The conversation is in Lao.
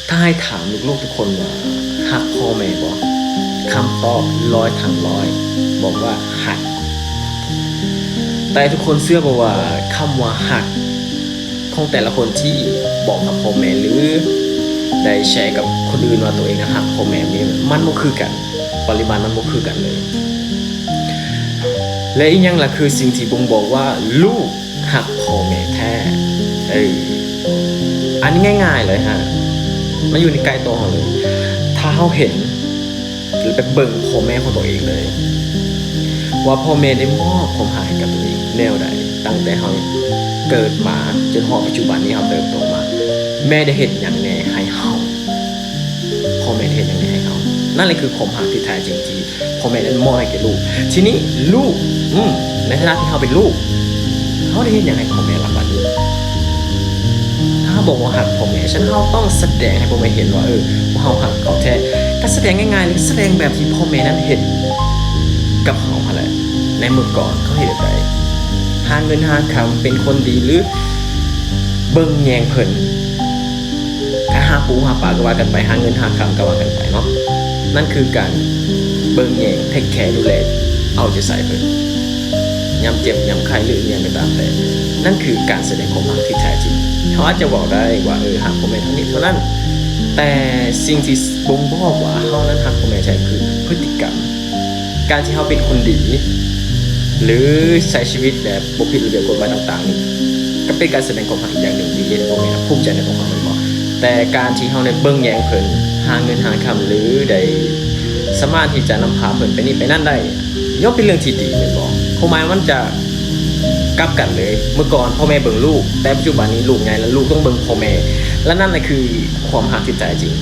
ຖ້າໃຫ້ຖາມລູກໆທຸກຄົນວ່າ ຮັກພໍ່ແມ່ບໍ່? ຄຳຕອບຮ້ອຍທັງຮ້ອຍບອກວ່າຮັກ. ແຕ່ທຸກຄົນເຊື່ອບໍ່ວ່າ ຄຳວ່າຮັກຂອງແຕ່ລະຄົນທີ່ບອກກັບພໍ່ແມ່ ຫຼື ໄດ້ແຊກັບຄົນອື່ນວ່າໂຕເອງນັ້ນຮັກພໍ່ແມ່ນີ້ ມັນບໍ່ຄືກັນ, ປະລິມານມັນບໍ່ຄືກັນເລີຍ. ແລະ ອີ່ຫຍັງລະຄືສິ່ງທີ່ບົ່ງບອກວ່າລູກ ຮັກພໍ່ແມ່ແທ້. ເອີ ອັນນີ້ງ່າຍໆເລີຍຮະ, ມັນຢູ່ໃນໃກ້ໂຕເຮົາເລີຍ. ຖ້າເຮົາເຫັນ ຫຼື ໄປເບິ່ງພໍ່ແມ່ຂອງໂຕເອງເລີຍ ວ່າພໍ່ແມ່ໄດ້ມອບຄວາມຮັກໃຫ້ກັບໂຕເອງແນວໃດ, ຕັ້ງແຕ່ເຮົາເກີດມາຈົນຮອດປັດຈຸບັນນີ້ ເຮົາເຕີບໂຕມາ, ແມ່ໄດ້ເຮັດຫຍັງແດ່ໃຫ້ເຮົາ? ພໍ່ແມ່ໄດ້ເຮັດຫຍັງແດ່ໃຫ້ເຮົາ? ນັ້ນແຫຼະຄືຄວາມຮັກທີ່ແທ້ຈິງທີ່ ພໍ່ແມ່ນັ້ນມອບໃຫ້ແກ່ລູກ. ທີນີ້ລູກ ອືມ ໃນຖານະທີ່ເຮົາເປັນລູກ ເຮົາໄດ້ເຮັດຫຍັງໃຫ້ພໍ່ແມ່ລະບາດນີ້? ຖ້າເຮົາບອກວ່າຮັກພໍ່ແມ່ ສະນັ້ນເຮົາຕ້ອງສະແດງໃຫ້ພໍ່ແມ່ເຫັນວ່າ ເອີ ພວກເຮົາຮັກເຂົາແທ້. ການສະແດງງ່າຍໆເລີຍ ສະແດງແບບທີ່ພໍ່ແມ່ນັ້ນເຮັດກັບເຮົາຫັ້ນແຫຼະ. ໃນເມື່ອກ່ອນເຂົາເຮັດແບບໃດ? ຫາເງິນຫາຄຳ ເປັນຄົນດີ ຫຼື ເບິ່ງແຍງເພິ່ນ ການຫາປູຫາປາກໍວ່າກັນໄປ, ຫາເງິນຫາຄຳກໍວ່າກັນໄປເນາະ. ນັ້ນຄືການເບິ່ງແຍງ ເທກແຄ ດູແລ ເອົາໃຈໃສ່ເພິ່ນ ຍາມເຈັບຍາມໄຂ້ ຫຼື ອີ່ຫຍັງກໍຕາມແຕ່. ນັ້ນຄືການສະແດງຄວາມຮັກທີ່ແທ້ຈິງ. ເຮົາອາດຈະເວົ້າໄດ້ວ່າ ເອີ ຮັກພໍ່ແມ່ເທົ່ານີ້ເທົ່ານັ້ນ, ແຕ່ສິ່ງທີ່ບົ່ງບອກວ່າເຮົານັ້ນຮັກພໍ່ແມ່ແທ້ ຄືພຶດຕິກຳ. ການທີ່ເຮົາເປັນຄົນດີ ຫຼື ໃຊ້ຊີວິດແບບບໍ່ຜິດລະບຽບກົດໝາຍຕ່າງໆນີ້ ກໍເປັນການສະແດງຄວາມຮັກອີກຢ່າງໜຶ່ງທີ່ເຮັດໃຫ້ພໍ່ແມ່ນະພູມໃຈໃນພວກເຮົາແມ່ນບໍ່? ແຕ່ການທີ່ເຮົາໄດ້ເບິ່ງແຍງເພິ່ນ ຫາເງິນຫາຄຳ ຫຼື ໄດ້ສາມາດທີ່ຈະນຳພາເພິ່ນໄປນີ້ໄປນັ້ນໄດ້ ຍ່ອມເປັນເລື່ອງທີ່ດີແມ່ນບໍ່? ຄວາມໝາຍມັນຈະກັບກັນເລີຍ. ເມື່ອກ່ອນພໍ່ແມ່ເບິ່ງລູກ, ແຕ່ປັດຈຸບັນນີ້ລູກໃຫຍ່ແລ້ວ ລູກຕ້ອງເບິ່ງພໍ່ແມ່, ແລະ ນັ້ນແຫຼະຄືຄວາມຮັກທີ່ແທ້ຈິງ.